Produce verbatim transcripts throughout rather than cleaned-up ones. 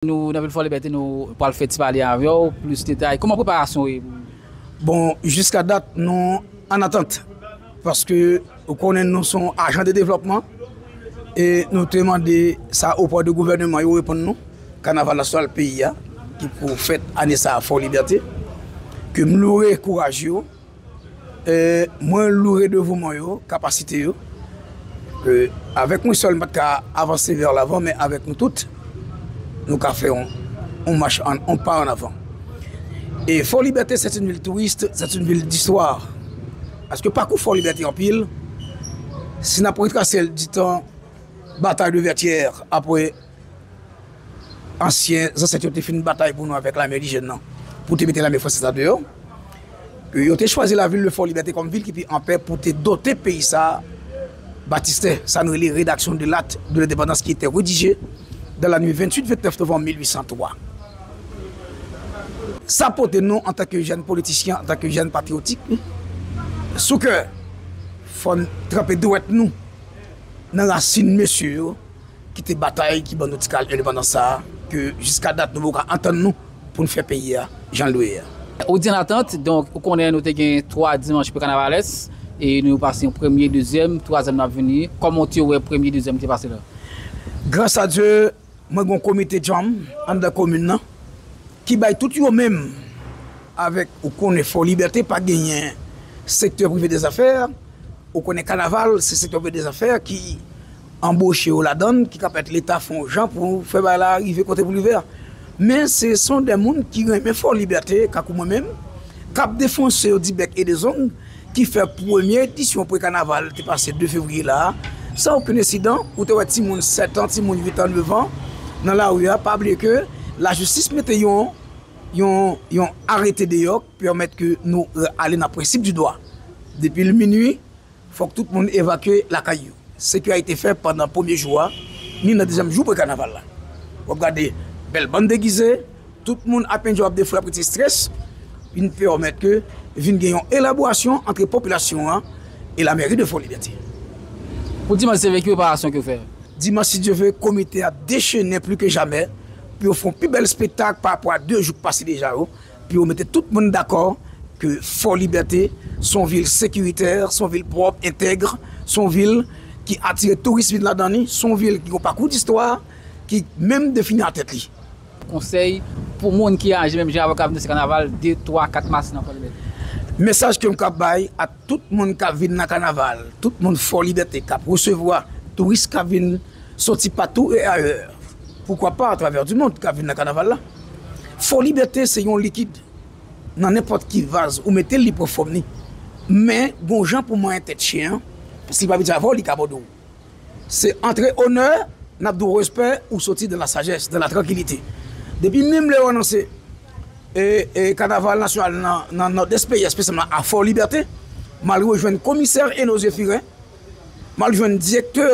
Nou, nan vil Fòlibète, nou pral fè ti pale avè w, plis detay. Kòman preparasyon ye? Bon, jiska dat, nou an atant. Paske, ou konnen, nou se yon ajan de devlòpman. E nou te mande sa opre de gouvènman, yo reponn nou. Kanaval nasyonal peyi a, ki pou fèt ane sa a Fòlibète. Ke m loure kouraj yo. E mwen loure devouman yo, kapasite yo. Ke avèk mwen sèl, m pa t ka avanse vè lavan, men avèk nou tout, nou ka fè yon, yon mach, an, yon pa an avan. E Fort Liberté, c'est une ville touriste, c'est une ville d'histoire. Paske pakou Fort Liberté anpil, si n ap retrase l ditan batay de Vètyè, apre ansyen zansèt yo te fin batay pou nou avèk lame endijèn nan, pou te mete lame fransèz la deyò, ke yo te chwazi lavil de Fort Liberté kòm vil ki pi anpè pou te dote peyi sa a batistè, sa nou rele rédaction de l'acte de l'indépendance qui était rédigée dans la nuit vingt-huit vingt-neuf novembre mil huit cent trois. Sa pote nou antanke jèn politisyen, antanke jèn patriyotik, sou kè, fò n tranpe dwèt nou nan rasin mesye yo, ki te batay, ki ban nou ti kal endepandans sa a, ke jiska dat nou poko ka antann nou pou n fè peyi a jan l dwe ye a. Ou di an atant, donk, ou konnen nou te gen twa dimanch prekannavalès, e nou pase yon premye, dezyèm, twazyèm n ap vini. Kòman w te wè premye, dezyèm te pase la? Gras a Dye, mwen gen yon komite djanm anndan komin nan, ki bay tout yo menm avèk, ou konnen Fort Liberté pa genyen sektè privé des affaires, ou konnen kanaval se sektè privé des affaires ki anboche yo ladann, ki ka pèmèt leta fè yon jan pou fè bagay la rive kote pou rive a. Men se son de moun ki renmen Fort Liberté, kakou mwen menm, k ap defanse yo di bèk e de zong, ki fè premye edisyon pre-kanaval te pase de fevriye la a, san okenn ensidan, ou te wè timoun sèt an, timoun uit an, nèf an, nan lari a, pa bliye ke lajistis mete yon, yon, yon arete deyò ki pèmèt ke nou ale nan prensip di dwa. Depi l minui, fòk tout moun evakye lakay yo. Se ki a ete fè pandan premye jou a, ni nan dezyèm jou pre-kanaval la. W ap gade bèl bann degize, tout moun ap enjoy, ap defouye, ap rete estrès, vin pèmèt ke vin gen yon elaborasyon ant popilasyon an e lameri de Fort Liberté. Pou dimanch, se ki preparasyon ke w fè? Dimanch, si Dye ve, komite a dechennen pli ke jamè pou yo fè yon pi bèl espektak pa rapò a de jou k pase deja yo, pou yo mete tout moun dakò ke Fort Liberté se yon vil sekiritè, se yon vil pwòp, entèg, se yon vil ki atire touris vin ladan li, se yon vil ki gen yon pakou distwa, ki menm defini an tèt li. Konsèy pou moun ki aje menm jan avè w k ap danse kanaval de, twa, kat mas nan Fort Liberté? Mesaj ke m ka bay a tout moun k ap vin nan kanaval, tout moun Fort Liberté k ap resevwa touris k ap vin soti patou e ayè, poukwa pa atravè di mond k ap vin nan kanaval la. Fort Liberté se yon likid. Nan nenpòt ki vaz ou mete l, li pran fòm li. Men, gon jan pou manyen tèt chen an, si l pa piti avè w, li ka abandone w. Se antre onè, n ap di w respè, ou soti dans la sagesse, dans la tranquillité. Depi menm lè yo anonse, e, e, kanaval nasyonal nan, nan Nòdès peyi a, espesyalman a Fort Liberté, m al rejwenn komisè Eno Zephirin, m al jwenn direktè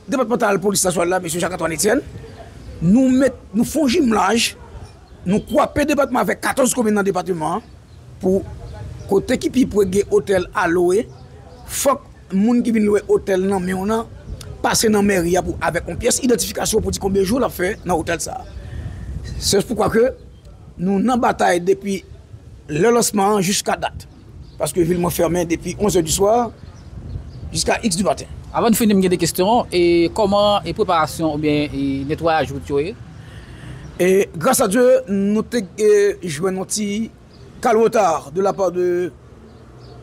depatmantal polis nasyonal la, mesye Jacques Antoine Etienne, nou met, nou fè yon jimlaj, nou kwape depatman avèk katòz komin nan depatman an, pou kote ki pi pre gen otèl a lwe, fòk moun ki vin lwe otèl nan men w nan pase nan mèri a pou, avèk yon pyès idantifikasyon pou di konbyen jou l ap fè nan otèl sa a. Se poukwa ke nou nan batay depi lè lansman an jiska dat. Paske vil mwen fèmen depi onz è di swa jiska iks di maten. Avan n fini, m gen de kesyon. E kòman e preparasyon oubyen e netwayaj wout yo ye? E gras a Dye, nou te, e, jwenn yon ti kal reta de la pa de,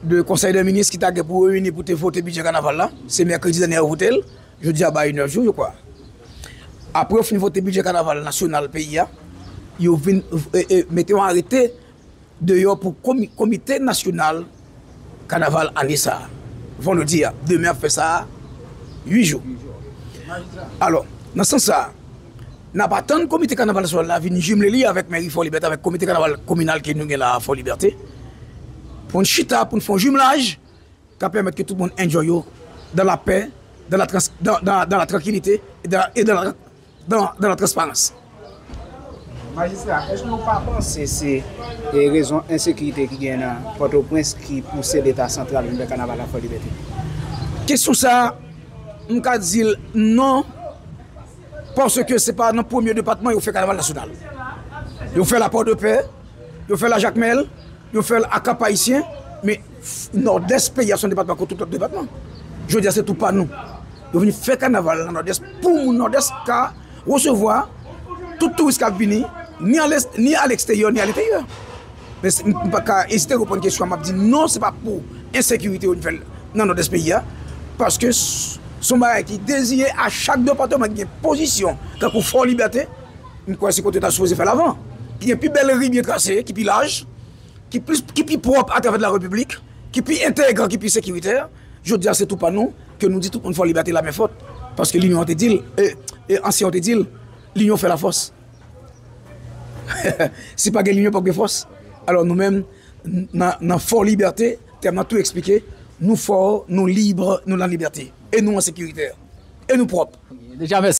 de Konsèy dè Minis ki ta gen pou reyini pou te vote bidjè kanaval la. Se mèkredi dènye yo vote l. Jodi a bay nèf jou, je crois. Apre yo fin vote bidjè kanaval nasyonal peyi a, yo vin, e, e, mete yon arete deyò pou komi-, komite nasyonal kanaval ane sa a. Vandredi a, demen ap fè sa a uit jou. Alò, nan sans sa a, n ap atann komite kanaval nasyonal la vin jimle li avèk mèri Fò Libète, avèk komite kanaval kominal ke nou gen la a Fò Libète, pou n chita, pou n fè yon jimlaj, ka pèmèt ke tout moun enjoy yo dans la paix, dans la trans-, dans, dans, dans la tranquillité et dans, et dans la, dans, dans la transparence. Majistra, èske w pa panse se, e, rezon ensekirite ki gen nan Pòtoprens ki pouse Leta santral vin fè kanaval la Fò Libète? Kesyon sa a, m ka di l non, Paske se pa nan premye depatman yo fè kanaval nasyonal. Yo fè l a Pòdepè, yo fè l a Jakmèl, yo fè l a Kap Ayisyen, men Nòdès peyi a se yon depatman kon tout lòt depatman. Jodi a se tou pa nou. Yo vin fè kanaval nan Nòdès pou moun Nòdès ka resevwa tout touris k ap vini, ni a lès-, ni a leksteryè, ni a lenteryè. Men se, m pa ka ezite reponn kesyon an, m ap di non, se pa pou ensekirite yo vin fè l nan Nòdès peyi a, paske s-, se yon bagay ki deziye a chak depatman ki gen pozisyon, tankou Fò Libète, m kwè se kote yo ta sipoze fè l avan, ki gen pi bèl ri byen trase, ki pi laj, ki plis, ki pi pwòp atravè de la repiblik, ki pi entegre, ki pi sekiritè. Jodi a se tou pa nou ke nou di tout moun Fò Libète la men fòt, paske linyon an te di l, e, e ansyen yo te di l, linyon fè lafòs. Si pa gen linyon, p ap gen fòs. Alò nou menm, nan, nan Fò Libète, tèm nan tou eksplike, nou fò, nou lib, nou nan libète. E nou an sekirite. E nou pwòp. Deja, mèsi.